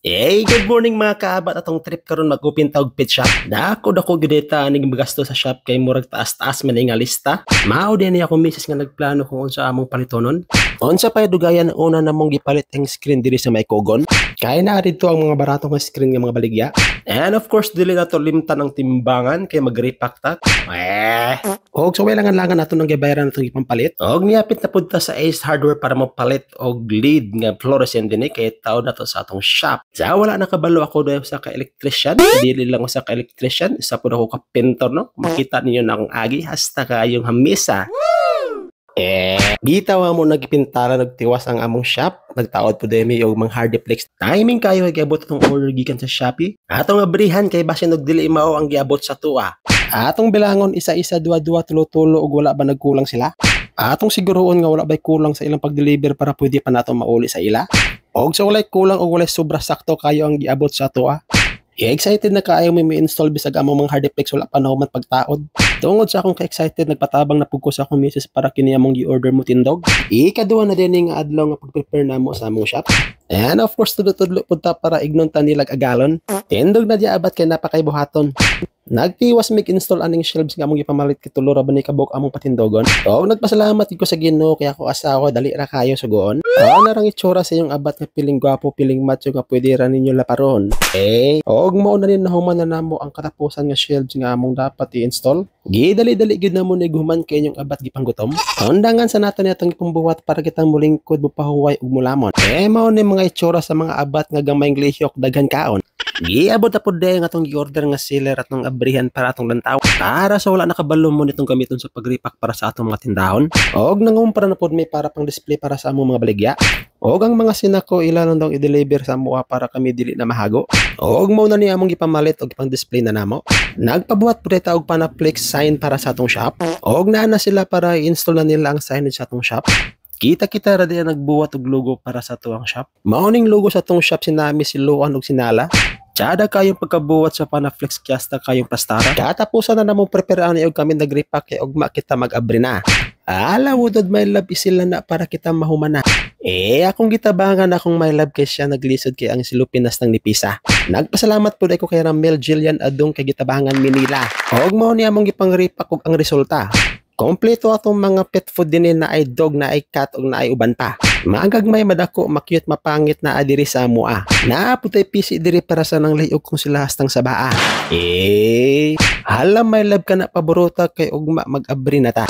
Hey, good morning, mga kaabat. Atong trip karon, mag-open ta og pet shop. Dako dako gyud ta aning magasto sa shop kay murag taas-taas man nga lista. Mao din ako misis nga nagplano kung unsa among palitonon. Unsa pay dugayan, una namong gipalit ang screen diri sa may kugon. Kay naa didto ang mga barato nga screen nga mga baligya. And of course, dili nato limtan ang timbangan kay mag-repack ta. Eh, og sa way langan-langan nato nang gibayaran atong ipampalit. Og niapit na pud ta sa Ace Hardware para mopalit og lead nga fluorescent dinhi kay taod nato sa atong shop. Sa wala nakabalo, ako daw sa ka-electrician, dili lang usa ka electrician, isa pud ako ka pintor, no. Makita ninyo na akong agi hasta kayong hamisa. Eh, gitawa mo nagpintara, nagtiwas ang among shop, nagtaod po demi og mga hardiplex. Timing kayo kay giabot atong order gikan sa Shopee. Atong abrihan kay basin og dili mao ang giabot sa tuwa. Atong bilangon isa-isa, duwa-duwa, tulo-tulo ug wala ba nagkulang sila. Atong siguruon nga wala bay kulang sa ilang pag-deliver para pwede pa nato mauli sa ila. Og sa walay kulang og walay sobra, sakto kayo ang giabot sa atoa. Excited na kaayo mi mi-install bisag among mga hardiplex wala pa nahuman pagtaod. Tungod sa akong ka-excited, nagpatabang na pud ko sa akong misis para kini among gi-order mo tindog. Ikaduha na din nga adlaw nga pag-prepare namo sa among shop. And of course, tudlo-tudlo pud ta para ignon ta nilag agalon. Tindog na diya abat kay napakay buhaton. Nagtiwas mig install aning shelves nga among gipamalit kay tulo ra ba ni kabuok among patindogon. Og nagpasalamat gid ko sa Ginoo kay ako asawa dali ra kayo sugoon. Mao na rang itsura sa iyong abat nga piling gwapo, piling macho nga pwede ra ninyo laparon. Eh, og mao na rin, nahuman na namo ang katapusan nga shelves nga among dapat i-install. Gidali-dali gyud namo ni guman kay inyong abat gipanggutom. Undangan sa nato ni atong ipambuhat para kita mulingkod, mupahuway ug mulamon. Eh, mao ni mga itsura sa mga abat nga gamayng lihok, daghan kaon. Giabot na pud nga atong gi-order nga sealer, atong abrihan para atong lantaw. Para sa wala nakabalo mo nitong gamiton sa pag-repack para sa atong mga tindahon. Og nangumpra na pud mi para pang display para sa among mga baligya. Og ang mga sinako, ila lang daw i-deliver sa amoa para kami dili na mahago. Og mao na ni among gipamalit og ipang display na namo. Nagpabuhat pud ta og Panaflex sign para sa atong shop. Og naa na sila para i-install na nila ang signage sa atong shop. Kita-kita ra diya nagbuhat og logo para sa atuang shop. Mao ning logo sa atong shop, si Nami, si Luan ug si Nala. Tsada kayong pagkabuhat sa Panaflex kayasta kayong plastara. Katapusan na namong prepare ani og kami nag-repack kay ugma kita mag-abri na. Ala wudod, my love, isila na para kita mahuman na. Eh, akong gitabangan akong my love kay siya naglisod kay ang silupinas ng nipisa. Nagpasalamat pud ko kay Ramel Jillian Adong kay gitabangan Manila. Og mao ni among gipang-repack ug ang resulta. Kompleto atong mga pet food dinhi, na ay dog, na ay cat ug na ay uban pa. Magagmay, madako, makyut, mapangit na diri sa amoa. Naa pud tay pisi diri para sa nang liog kung sila hastang sa baa. Eh, hala my love, ka na paborota kay ugma mag-abri na ta.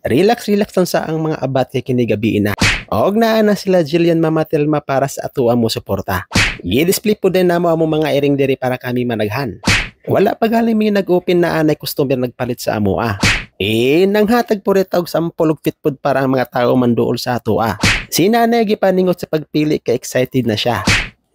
Relax, relax lang sa ang mga abat kay kini gabi na. Og naa na sila Jillian, Mama Telma para sa atoa mo suporta. Gi-display po din namo among mga iring diri para kami managhan. Wala pa gali mi nag-open na anay customer nagpalit sa amoa. Eh, nanghatag po rin og sample og pet food para ang mga tao manduol sa atoa. Si nanay gipaningot sa pagpili kay excited na siya.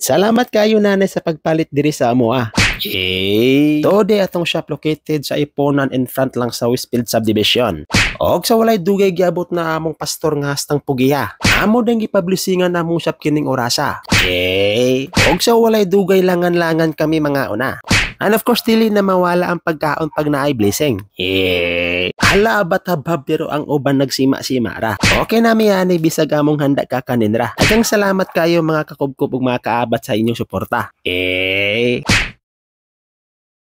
Salamat kayo, nanay, sa pagpalit diri sa amoa. Eh, tode atong shop located sa Iponan, in front lang sa Westfield Subdivision. Og sa walay dugay, giabot na among pastor nga hastang pugiya. Amo dang gipublisingan namong shop kining orasa. Eh, og sa walay dugay, langan-langan kami mga una. And of course, dili na mawala ang pagkaon pag naay blessing. Eh, hala abat, habhab pero ang uban nagsima-sima ra. Okay na mi ani bisag among handa kakanin ra. Daghang salamat kayo, mga kakubkob ug mga kaabat, sa inyong suporta. Eh,